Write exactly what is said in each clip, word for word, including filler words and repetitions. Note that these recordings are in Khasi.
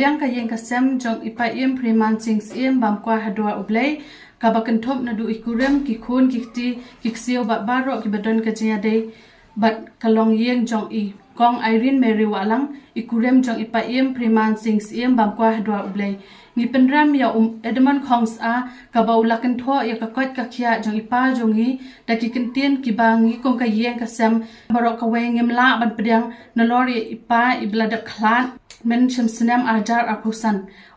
Biang ka ïing ka sem jong i Paiem Preman Sing Syiem bam kwai ha dwar U Blei, kaba kynthup naduh i kurim, ki khun, ki kti, ki ksiew bad baroh kiba don ka jingïadei bad ka longïing jong i Kong Irene Mary Wahlang, i kurim jong i Paiem Preman Sing Syiem bam kwai ha dwar U Blei. Ngi pynrem ïa u Edmund Khongsah kaba u la kynthoh ïa ka koit ka khiah jong i pa jong ngi da ki kyntien kiba ngi kum ka ïing ka sem baroh kawei ngim lah ban pdiang nalor ïa i pa iba la dep khlad mynshwa snem ar hajar arphew san.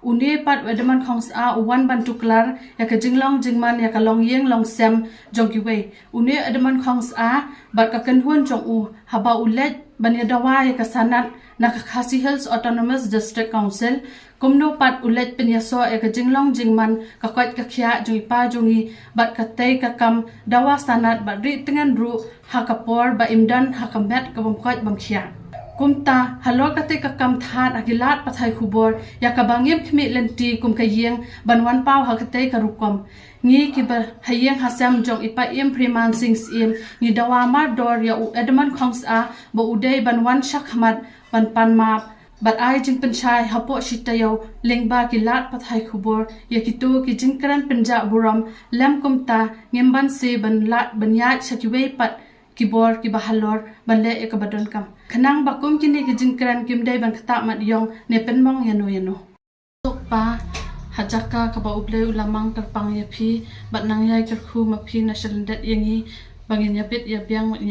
Une pat u Edmund Khongsah u wan ban tuklar ïa ka jinglong jingman ïa ka longïing longsem jong kiwei. Une u Edmund Khongsah bad ka kynhun jong u, haba u leit ban ïa dawa ïa ka sanad na ka Khasi Hills Autonomous District Council, kumno pat u leit pynïasoh ïa ka jinglong jingman ka koit ka khiah jong i pa jong ngi bad katei ka kam dawa sanad bad rieh tngen ruh ha ka por ba im don ha ka met ka bym koit bym khiah. Kumta halor katei ka kam thad ha ki lad pathai khubor ïa kaba ngim khmih lynti kum ka ïing ban wan paw ha katei ka rukom. Ngi kiba ha ïing ha sem jong i Paiem Preman Sing Syiem ngi dawa mardor ïa u Edmund Khongsah ba u dei ban wan shakhmat ban pan map bad ai jingpynshai hapoh shi taïew lyngba ki lad pathai khubor ïa kito ki jingkren pynjah burom lem. Kumta ngim banse ban lad ban ïaid sha kiwei pat ki bor kiba halor ban leh ïa kaba donkam. Khnang ba kum kine ki jingkren kim dei ban ktah mat ïong ne pynmong ïano ïano. Suk pa, ha jaka kaba U Blei u la mang kyrpang ïa phi bad nang ïai kyrkhu ma phi na shalyndet ïa ngi ba ngin ïa bit ïa biang